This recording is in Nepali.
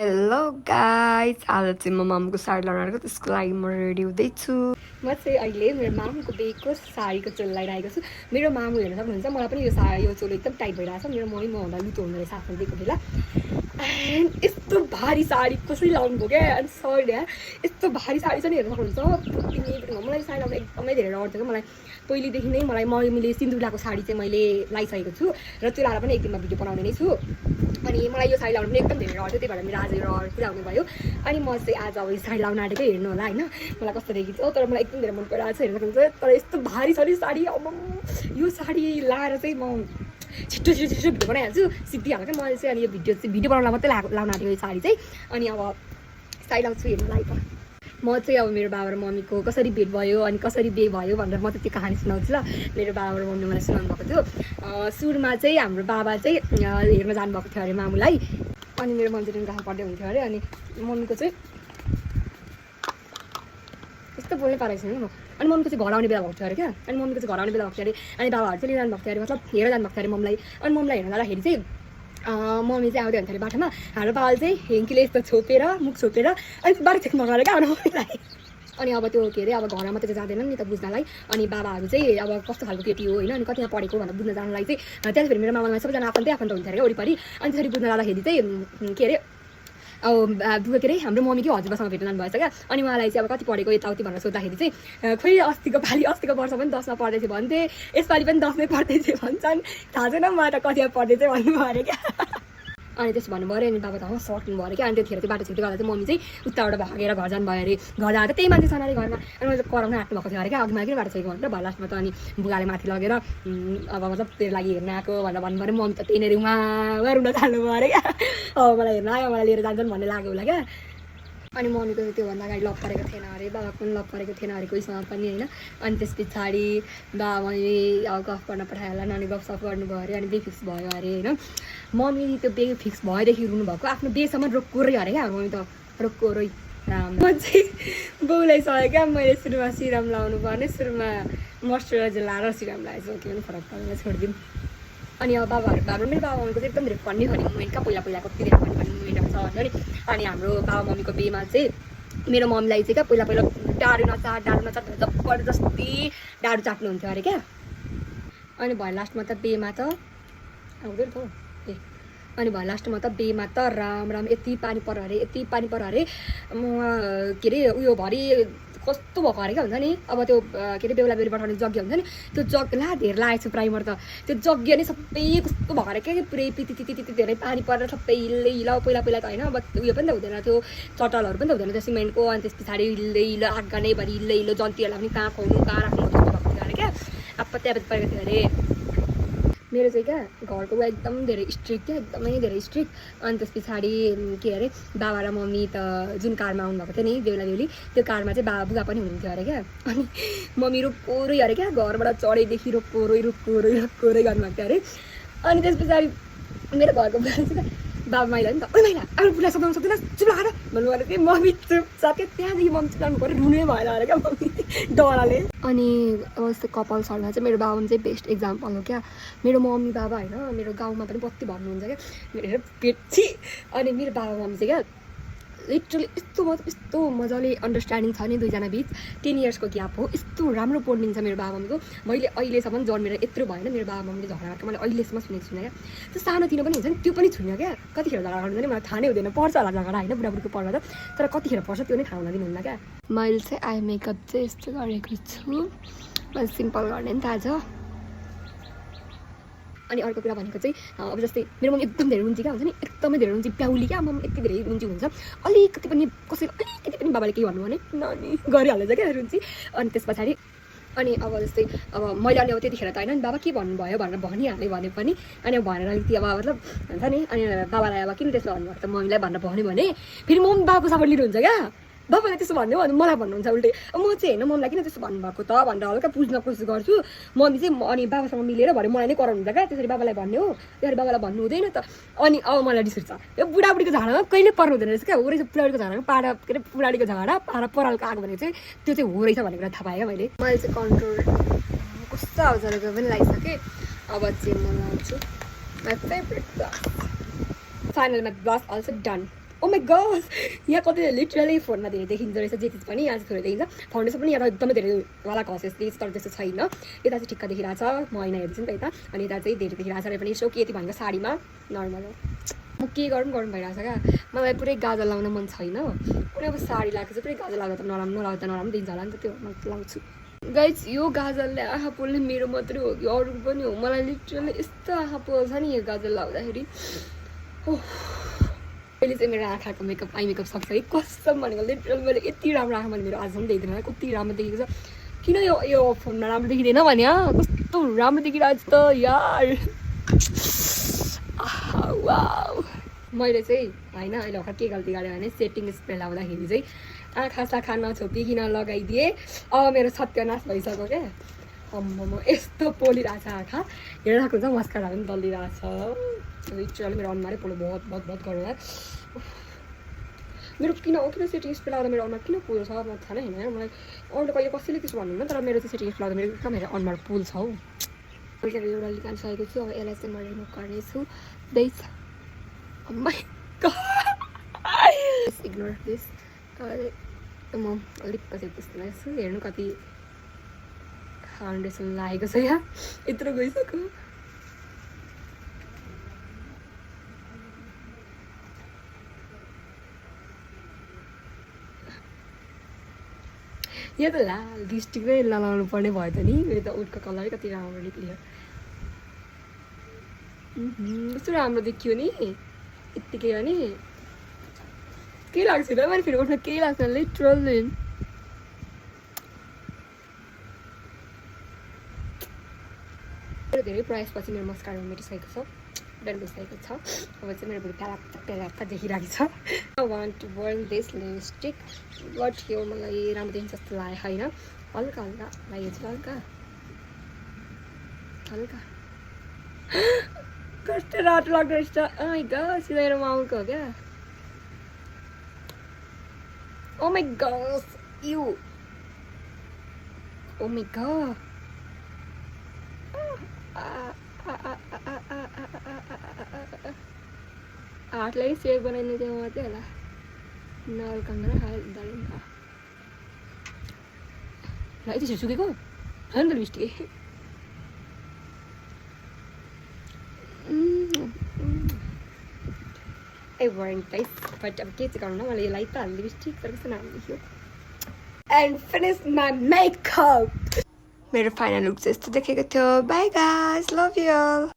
हेलो गाइज, आज चाहिँ म मामुको साडी लाउन आएको, त्यसको लागि म रेडी हुँदैछु। म चाहिँ अहिले मेरो मामुको बेगको साडीको चोलो लगाइरहेको छु। मेरो मामु हेर्न सक्नुहुन्छ, मलाई पनि यो चोलो एकदम टाइट भइरहेको छ। मेरो मम्मी मभन्दा लुतो हुँदो रहेछ आफ्नो दिएको बेला। एन्ड यस्तो भारी साडी कसरी लाउनु भयो क्या, एन्ड सरी यार, यस्तो भारी साडी छ नि, हेर्न सक्नुहुन्छ। मलाई साडी लाउनु एकदमै धेरै डर थियो। मलाई पहिलेदेखि नै मम्मीले सिन्दुर लगाएको साडी चाहिँ मैले लगाइसकेको छु र त्यो लाएर पनि एक दिनमा भिडियो बनाउने नै छु। अनि मलाई यो साडी लाउनु पनि एकदम धेरै डर थियो, त्यही भएर मेरो आज यो डर पुरा हुने भयो। अनि म चाहिँ आज अब यो साडी लाउन आँटेकै, हेर्नु होला होइन मलाई कस्तो देखिन्छ। तर मलाई एकदम धेरै मन परिरहेको छ, हेर्न सक्नुहुन्छ। तर यस्तो भारी छ नि साडी, अब यो साडी लाएर चाहिँ म छिटो भिडियो बनाइहाल्छु, सिद्धिहाल्छ क्या। मैले चाहिँ अनि यो भिडियो बनाउन मात्रै लाउन आँटेको यो साडी चाहिँ। अनि अब साडी लाउँछु, हेर्नुलाई त म चाहिँ अब मेरो बाबा र मम्मीको कसरी भेट भयो अनि कसरी बिहे भयो भनेर म त त्यो कहानी सुनाउँछु ल। मेरो बाबा र मम्मीले मलाई सुनाउनु भएको थियो। सुरुमा चाहिँ हाम्रो बाबा चाहिँ हेर्न जानुभएको थियो अरे मामुलाई। अनि मेरो मन्दिरमा गाउँ पढ्दै हुन्थ्यो अरे। अनि मम्मीको चाहिँ यस्तो बोल्नै पारेको छैन म। अनि मम्मीको चाहिँ घर आउने बेला भएको थियो अरे क्या। अनि मम्मीको चाहिँ घर आउने बेला भएको थियो अरे। अनि बाबाहरू चाहिँ लिएर जानुभएको थियो अरे, मतलब हेरेर जानुभएको थियो अरे मम्मीलाई। अनि मम्मीलाई हेर्न जाँदाखेरि चाहिँ मम्मी चाहिँ आउँदै हुन्थ्यो अरे बाटोमा। हाम्रो बाबाले चाहिँ हेङ्कीले यस्तो छोपेर मुख छोपेर अनि बाटो छेक्नु अरे क्या मम्मीलाई। अनि अब त्यो के अरे, अब घरमा मात्रै चाहिँ जाँदैन नि त बुझ्नलाई। अनि बाबाहरू चाहिँ अब कस्तो खालको केटी हो होइन, अनि कतिमा पढेको भनेर बुझ्न जानलाई चाहिँ त्यहाँ फेरि मेरो मामालाई सबैजना आफन्त हुन्थ्यो अरे क्या वरिपरि। अनि त्यसरी बुझ्न जाँदाखेरि चाहिँ के अरे, अब के अरे हाम्रो मम्मी कि हजुरबासँग भेट्न जानुभएछ क्या। अनि उहाँलाई चाहिँ अब कति पढेको यताउति भनेर सोद्धाखेरि चाहिँ खोइ अस्तिको वर्ष पनि 10मा पढ्दै थियो भन्थे, यसपालि पनि 10मै पढ्दै थियो भन्छन्, थाहा छैन मलाई त कतिमा पढ्दै थियो भन्नुभयो अरे क्या। अनि त्यसो भन्नुभयो अरे। अनि बाबा त सक्नु भयो अरे क्या। अनि त्यतिखेर चाहिँ बाटो छिटो गर्दा चाहिँ मम्मी चाहिँ उताबाट भागेर घर जानुभयो अरे। घर जाँदा त्यही मान्छे छन् अरे घरमा। अनि मैले चाहिँ कराउन आँट्नु भएको थियो अरे क्या, अघिमा किन बाटो छिटो भनेर भयो लास्टमा त। अनि बुगाले माथि लगेर अब मतलब तेरो लागि हेर्न आएको भनेर भन्नुभयो अरे। मम्मी त त्यहीँनिर उहाँ रुन थाल्नुभयो अरे क्या। अब मलाई हेर्न आयो, मलाई लिएर जान्छन् भन्ने लाग्यो होला क्या। अनि मम्मीको चाहिँ त्योभन्दा अगाडि लभ परेको थिएन अरे, बाबाको पनि लभ परेको थिएन अरे कोहीसँग पनि होइन। अनि त्यस पछाडि बाबा मम्मी अब गफ गर्न पठायो होला, अनि गफसफ गर्नुभयो अरे। अनि बिहे फिक्स भयो अरे होइन। मम्मी त्यो बिहे फिक्स भएदेखि रुनु भएको, आफ्नो बिहेसम्म रोक्कोरै अरे क्या मम्मी त, रोक्कोरै राम्रो। म चाहिँ बाउलाई सकेँ क्या, मैले सुरुमा सिरम लाउनु पर्ने, सुरुमा मोइस्चराइजर लाएर सिरम लगाएछु, के पनि फरक पर्दैन, छोडिदिउँ। अनि अब मेरो बाबा मम्मीको चाहिँ एकदम धेरै फन्नी मोमेन्ट क्या, पहिला कति धेरै फन्नी मोमेन्टहरू छ भन्छ नि। अनि हाम्रो बाबा मम्मीको बिहेमा चाहिँ मेरो मम्मीलाई चाहिँ क्या पहिला डाडु नचाट जबरजस्ती डाडु चाट्नुहुन्थ्यो अरे क्या। अनि भयो लास्टमा त बिहेमा त आउँदैन त ए। अनि भयो लास्टमा त बिहेमा त राम यति पानी पर्यो अरे, यति पानी पर्यो अरे। के अरे उयो भरि कस्तो भएको अरे क्या हुन्छ नि। अब त्यो के अरे बेहुला बेहुली पठाउने जग्गा हुन्छ नि, त्यो जग्गा धेर लगाएको छु प्राइमर त, त्यो जग्गा नै सबै कस्तो भएको अरे क्या, पुरै पिति धेरै पानी परेर सबै हिलो पहिला त होइन। अब उयो पनि त हुँदैन, त्यो चटलहरू पनि त हुँदैन त्यो सिमेन्टको। अनि त्यस पछाडि हिलो आँगा नै भरि हिलो जन्तीहरूलाई पनि कहाँ खुवाउनु कहाँ राख्नु जस्तो भएको थियो अरे क्या। आपत्ति परेको थियो अरे। मेरो चाहिँ क्या घरको बुवा एकदम धेरै स्ट्रिक्ट क्या, एकदमै धेरै स्ट्रिक्ट। अनि त्यस पछाडि के अरे बाबा र मम्मी त जुन कारमा आउनुभएको थियो नि बेहुला बेहुली, त्यो कारमा चाहिँ बाबा बुवा पनि हुनुहुन्थ्यो अरे क्या। अनि मम्मी रोक्कोरै अरे क्या, घरबाट चढेदेखि रोक्कोरै गर्नुभएको थियो अरे। अनि त्यस पछाडि मेरो घरको बुवा चाहिँ बाबा माइला नि त, ओ माइला अरू बुढा सघाउनु सक्दैन चुप लाएर भन्नुभयो अरे। मम्मी चुपचाप क्या, त्यहाँदेखि मम्मी चुलाउनु पऱ्यो, रुनै भएन अरे क्या मम्मी डराले। अनि अब यस्तो कपाल्सहरूमा चाहिँ मेरो बाबा चाहिँ बेस्ट इक्जाम्पल हो क्या। मेरो मम्मी बाबा होइन, मेरो गाउँमा पनि कति भन्नुहुन्छ क्या मेरो पेट। अनि मेरो बाबा मम्मी चाहिँ क्या लिटरली यस्तो मजाले अन्डरस्ट्यान्डिङ छ नि दुईजना बिच, 10 इयर्सको ग्याप हो, यस्तो राम्रो बोन्डिङ छ मेरो बाबा मम्मीको। मैले अहिलेसम्म जन्मेर यत्रो भएन मेरो बाबा मम्मीले झगडा गरेको मैले अहिलेसम्म सुनेको छुइनँ क्या। त्यो सानोतिनो पनि हुन्छ नि, त्यो पनि छुइनँ क्या। कतिखेर झगडा गर्नु नि मलाई थाहा नै हुँदैन, पर्छ होला झगडा होइन बुढाबुढीको पर्दा त, तर कतिखेर पर्छ त्यो नै थाहा हुन दिनुहुन्न क्या। मैले चाहिँ आई मेकअप चाहिँ यस्तो गरेको छु, मैले सिम्पल गर्ने नि थाहा छ। अनि अर्को कुरा भनेको चाहिँ अब जस्तै मेरो मम्मी एकदम धेरै रुन्ची क्या हुन्छ नि, एकदमै धेरै रुन्ची प्याउली क्या। मम्मी यति धेरै रुन्ची हुन्छ, अलिकति पनि बाबाले केही भन्नु भने नानी गरिहाल्छ क्या रुन्ची। अनि त्यस पछाडि अनि अब जस्तै अब मैले अनि अब त्यतिखेर त होइन नि बाबा के भन्नुभयो भनेर भनिहालेँ भने पनि, अनि अब भनेर अलिकति अब मतलब हुन्छ नि। अनि बाबालाई अब किन त्यसो भन्नुभएको त मम्मीलाई भनेर भन्यो भने फेरि मम्मी बाबाको सपोर्ट लिनुहुन्छ क्या। बाबाले त्यसो भन्यो भने मलाई भन्नुहुन्छ उल्टै, म चाहिँ होइन मम्मीलाई किन त्यसो भन्नुभएको त भनेर हल्का बुझ्न कोसिस गर्छु। मम्मी चाहिँ अनि बाबासँग मिलेर भरे मलाई नै कराउनुहुन्छ क्या, त्यसरी बाबालाई भन्ने हो, त्यसरी बाबालाई भन्नु हुँदैन त। अनि अब मलाई रिस उठ्छ, यो बुढाबुढीको झगडामा कहिले पर्नु हुँदैन रहेछ क्या। हो रहेछ बुढाबुढीको झगडामा के अरे बुढाबुढीको झगडा परालको आगो भनेको चाहिँ त्यो चाहिँ हो रहेछ भन्ने कुरा थाहा पाएँ क्या मैले चाहिँ कन्ट्रोल कस्तो आउँछ रहेको पनि लगाइसकेँ। अब चाहिँ म लाउँछु my favourite blush, final my blush also done. Oh my god यहाँ कति लिटरली फोनमा धेरै देखिँदो रहेछ जे चिज पनि यहाँ चाहिँ थोरै देखिन्छ फाउन्डेसन पनि यहाँ एकदमै धेरै वाला कसेसले तर त्यस्तो छैन यता चाहिँ ठिक्क देखिरहेको छ म ऐना हेर्दैछु नि त यता अनि यता चाहिँ धेरै देखिरहेको छ र पनि यसो के यति भनेको साडीमा नर्मल हो म के गरौँ भइरहेको छ क्या मलाई पुरै गाजल लाउन मन छैन कुनै अब साडी लगाएको चाहिँ पुरै गाजल लाग्दा त नराम्रो दिन्छ होला नि त त्यो म लाउँछु गाइज यो गाजलले आँखा पोल्ने मेरो मात्रै हो कि अरू पनि हो मलाई लिटरली यस्तो आँखा पोल्छ नि यो गाजल लाउँदाखेरि अहिले चाहिँ मेरो आँखाको मेकअप आई मेकअप सक्छ है कसम भनेको लिटरली मैले यति राम्रो आँखा मैले मेरो आजसम्म देख्दैन कति राम्रो देखेको छ किन यो फोनमा राम्रो देखिँदैन भने कस्तो राम्रो देखिरहेको छ त यार वाउ मैले चाहिँ होइन अहिले भर्खर के गल्ती गरेँ भने सेटिङ स्प्रे लाउँदाखेरि चाहिँ आँखा साखा नछोपिकन लगाइदिएँ अब मेरो सत्यानाश भइसक्यो क्या अम्म यस्तो पोलिरहेछ आँखा हेर्दाखेरि चाहिँ मस्कारा पनि दलिरहेछ लिटरली मेरो अनुहारै पोलो बहुत गरेर मेरो किन सेटिङ स्प्रे लाउँदा मेरो अनुहार किन पोल्छ म थाहा नै होइन मलाई अरूले कहिले कसैले त्यसो भन्नुहुन्न तर मेरो चाहिँ सेटिङ स्प्रे लाउँदा मेरो एकदम मेरो अनुहार पोल्छ हौ एउटा निकालिसकेको छु अब यसलाई चाहिँ म रिमुभ गर्नेछु इग्नोर दिस म अलिक पछि त्यस्तो लाग्छु हेर्नु कति फाउन्डेसन लागेको छ यहाँ यत्रो गइसक्यो यो त लाल लिपस्टिक नै लगाउनु पर्ने भयो त नि मेरो त उठको कलरै कति राम्रो निक्लियो कस्तो राम्रो देखियो नि यत्तिकै नि केही लाग्छ र मैले फेरि उठ्न केही लाग्छ लिटरली धेरै प्रयासपछि मेरो मस्कारा मेटिसकेको छ डन भइसकेको छ अब चाहिँ मेरो भुँडी प्याराप्पा देखिरहेको छ I want to burn this lipstick but यो मलाई राम्रो देखिन्छ जस्तो लाग्यो होइन हल्का लाग्यो चाहिँ हल्का कस्तो रातो लाग्दो रहेछ माई गड सिधै माउको हो क्या oh my god you oh my god हातलाई सेभ बनाइने चाहिँ मात्रै होला नअल्काउँदैन हाल्दैन यति छिटो सुकेको होइन त लिपस्टिक बोरिङ प्राइस बट अब के चाहिँ गर्नु मलाई यो लाइट त हाल्ने लिपस्टिक तर कस्तो राम्रो देखियो एन्ड फिनिस माई मेकअप मेरो फाइनल लुक चाहिँ यस्तो देखेको थियो बाई गाइस लभ यु